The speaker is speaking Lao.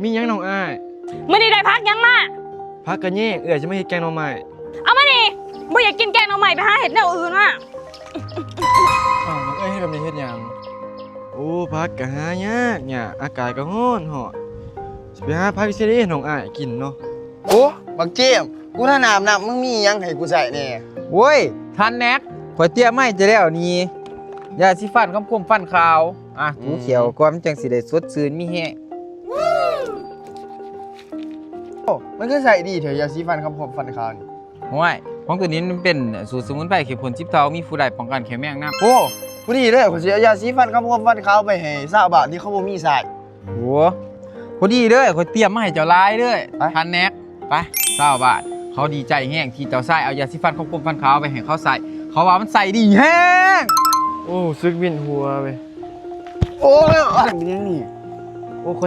ມີຫຍັງນ້ອງອ້າຍ? ມື້ນີ້ໄດ້ຜັກຫຍັງມາ? ຜັກກະແຍງ ເອື້ອຍຊິມາເຮັດແກງໜໍ່ໄມ້. ເອົາມານີ້ ບໍ່ຢາກກິນແກງໜໍ່ໄມ້ ໄປຫາເຮັດແນວອື່ນມາ. ອ້າວ ນ້ອງເອີຍ ເຮັດແບບນີ້ເຮັດຫຍັງ? ໂອ້ ຜັກກະຫາຍາກຍາກ ອາກາດກະຮ້ອນຮ້ອນ ຊິໄປຫາຜັກຢູ່ໃສເດ ນ້ອງອ້າຍກິນເນາະ. ໂອ້ ບັກເຈມ ກູຖ້າອາບນ້ຳ ມຶງມີຫຍັງໃຫ້ກູໃຊ້ແດ່? ໂອ້ຍ ທັນແນັກ ຂ້ອຍຕຽມມາໃຫ້ເຈົ້າແລ້ວນີ້ ຢາສີຟັນຄຳຄົມຟັນຂາວ. ອ່ະ ອືມ ຖູແຂ້ວກ່ອນ ມັນຈັ່ງຊິໄດ້ສົດຊື່ນມີແຮງ. ໂອ້ ມັນຄືໃຊ້ດີແທ້ ຢາສີຟັນຄຳຄົມຟັນຂາວນີ້? ໂອ້ຍ ຂອງໂຕນີ້ມັນເປັນສູດສະໝຸນໄພເຂັ້ມຂຸ້ນສິບເທົ່າ ມີຟູໄດ້ປ້ອງກັນແຂ້ວແມງນຳ. ໂອ້ ພໍດີເລີຍ ຂ້ອຍຊິເອົາຢາສີຟັນຄຳຄົມຟັນຂາວໄປໃຫ້ຊາວບ້ານທີ່ເຂົາບໍ່ມີໃຊ້. ໂອ້ ພໍດີເລີຍ ຂ້ອຍຕຽມມາໃຫ້ເຈົ້າຫຼາຍເລີຍ. ໄປ ທັນແນັກ ໄປ ຊາວບ້ານເຂົາດີໃຈແຮງທີ່ເຈົ້າຊາຍເອົາຢາສີຟັນຄຳຄົມຟັນຂາວໄປໃຫ້ເຂົາໃຊ້ ເຂົາວ່າມັນໃຊ້ດີແຮງ. ໂອ້ ຮູ້ສຶກວິນຫົວເວີຍ. ໂອ້ຍ ເປັນຫຍັງນີ້? ໂອ້ ຂ້ອຍ